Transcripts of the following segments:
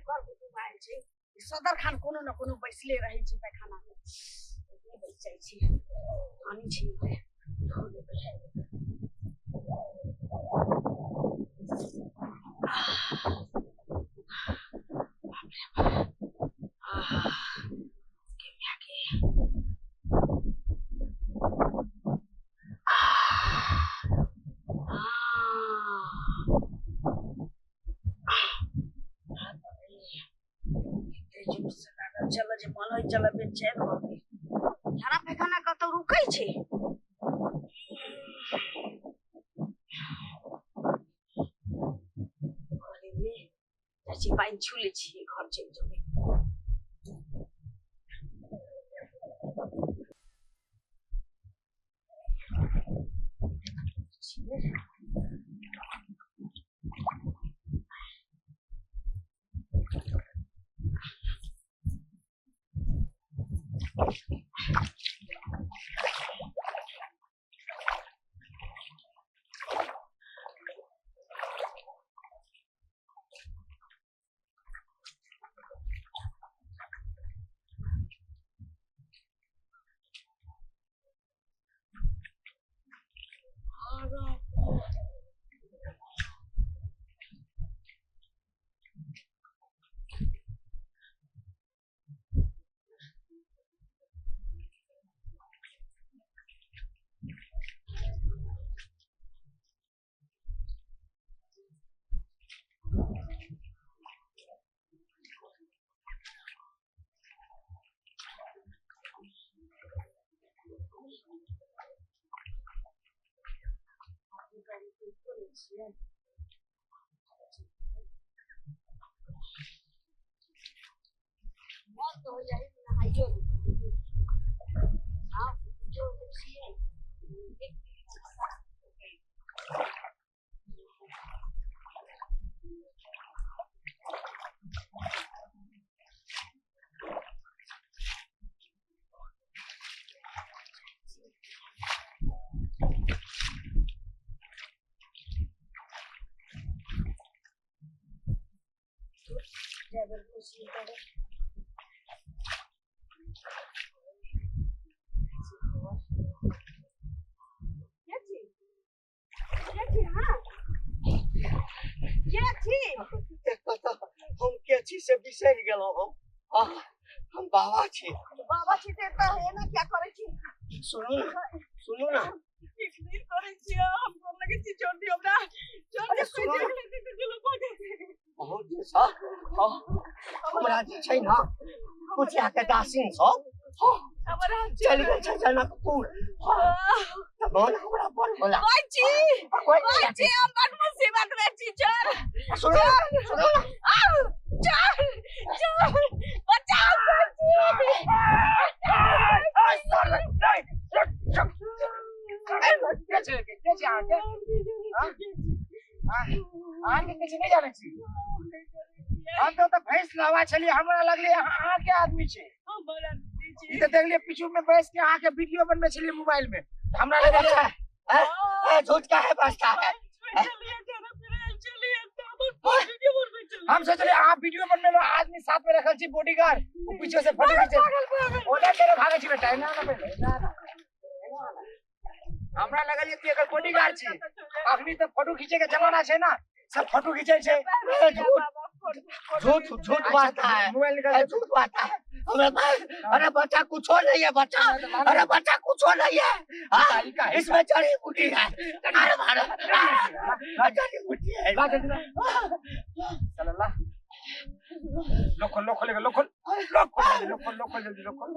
कर कुटुम आयल छै सदर खान कोनो न कोनो बैसले रहै छै पैखाना मे बैस जाइ छी पानी छै धो लेबै। चल जे मन होइ चल बेचैन भऽ गेल। झाड़ा पैखाना कतौ रुकै छै? जाइ छी पानि छू लै छियै घर चलि जेबै। मन तऽ होइया नहाइयो छियै। हम के छी से बिसरि गेलहुँ। हम बाबा छी। बाबा छी तऽ एतऽ एना क्या करै छी? सुनू ना, सुनू ना, की करै छी? हम गोर लगै छी, छोड़ दियौ हमरा, छोड़ दियौ। सुनू ना, बहुत दिन सँ हमरा जे छै ना कुचिया के दासिन सब चलि गेल छै जनकपुर, तऽ मन हमरा बड़ होला। छी छी हम बड़ मुसीबत में छी। चल सुनू ना, सुनू ना, चल चल बचाओ। अहाँके किछु नहि जानै छी। हम तऽ ओतऽ भैंस लावा छलियै, हमरा लगलै अहाँके आदमी छै। ई तऽ देखलियै पीछू में बैस के अहाँके वीडियो बनबै छलियै मोबाइल में, हमरा लगल झूठ काहे बजता है। हम सोचलियै अहाँ वीडियो बनबे आदमी साथ में रखल छी बॉडीगार्ड, ओ पीछे से फोटो खींचे। ओने केना भागै छी बेटा, एना ना पहिले, एना ना। हमरा लगल कि एकर बॉडीगार्ड छी। अखनी तऽ फोटो खींचे के जमाना छै ना, सब फोटो खींचे छै। झूठ झूठ झूठ बाजता है, मोबाइल निकाल, झूठ बाजता है। हमरा पास अरे बच्चा कुछो नहीं है, बच्चा अरे बच्चा कुछो नहीं है। इसमें जड़ी बूटी है, अरे मारो जड़ी बूटी है। चल ला लोखल लोखल लोखल लोखल लोखल लोखल जल्दी लोखल।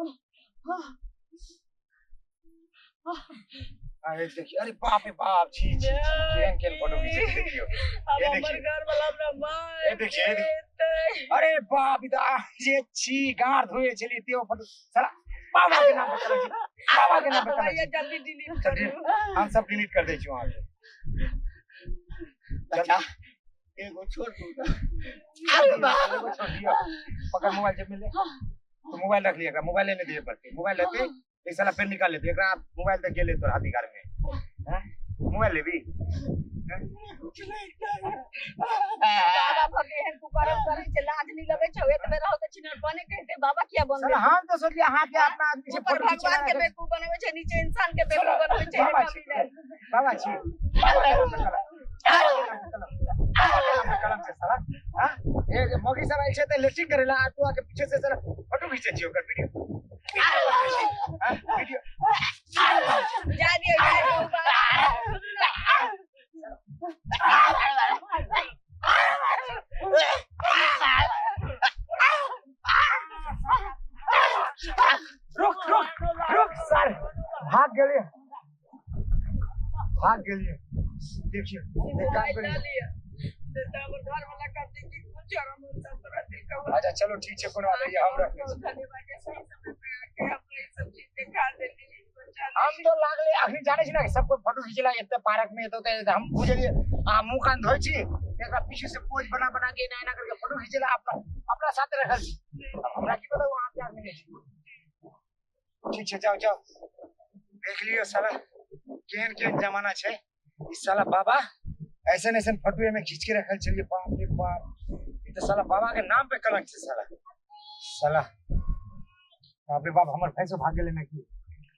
अरे देखिए, अरे बाप रे बाप, छी छी केहन केहन फोटो खींचे देखियो। ये देखिए घर वाला हमरा मार, ये देखिए, अरे बाप ई जे छी गार धोए छली ते फोटो साला बाबा के नाम पर चलै छी, बाबा के नाम पर चलै छी। जल्दी डिलीट करू, हम सब डिलीट कर दै छी वहां के। बच्चा एगो छोड़ दू, अरे बाप एगो छोड़ दियो। पकड़ मोबाइल जेब में ले, तो मोबाइल रख लिया, एकरा मोबाइल लेने दिए पड़ते, मोबाइल लेते एक साला फिर निकाल लेते। एकरा मोबाइल तक गेले तोरा अधिकार में हैं, मोबाइल लेबी बाबा भगे एहन कुकर्म करै छै, लाज नहि लगै छौ? एतबे रहो तऽ छिनरपने कहिते बाबा किया बनबै? साला हम तो सोचलिए अहाँ के अपना आदमी से ऊपर फोटो भगवान के खिंचवा। बेवकूफ बनबै छै, नीचे इंसान के बेवकूफ बनबै छै। बाबा हे छी, कमीना। बाबा छी, बाबा के नाम पे कलम, बाबा के नाम पे कलम, बाबा के नाम पे कलम छै साला। हां, ए मौगी सब आयल छै त लेटरिन करे ला, आ तू आके पीछे से साला फोटो खींचे छी, ओकर वीडियो वीडियो बनबै छी। हां, वीडियो। जा दियौ, जा दियौ बाबा। रुक रुक रुक सर, भाग गेलिए, भाग गेलिए। देखियो, एक काम करियो। अच्छा चलो ठीक छै, कोनो बात नहीं, हम रख लै छी। हम तो लागले अखनी जाने छी ना कि सब कोई फोटो खींचला एते पार्क में, एते ओते, हम बुझलिए आ मुंह कान धोइ छी, एकरा पीछे से पोज बना बना के एना एना करके फोटो खींचला, अपना अपना साथ रखल छी। अब हमरा की पता वहां के आदमी नहीं छी। ठीक छै, जाओ जाओ। देख लियो साला केहन केहन जमाना छै। ई साला बाबा ऐसन ऐसन फोटो में खींच के रखल छलिए। बाप रे बाप, ई तो साला बाबा के नाम पे कलंक छै साला। साला बाप रे बाप, हमर भैंसो भाग गेलै ना की?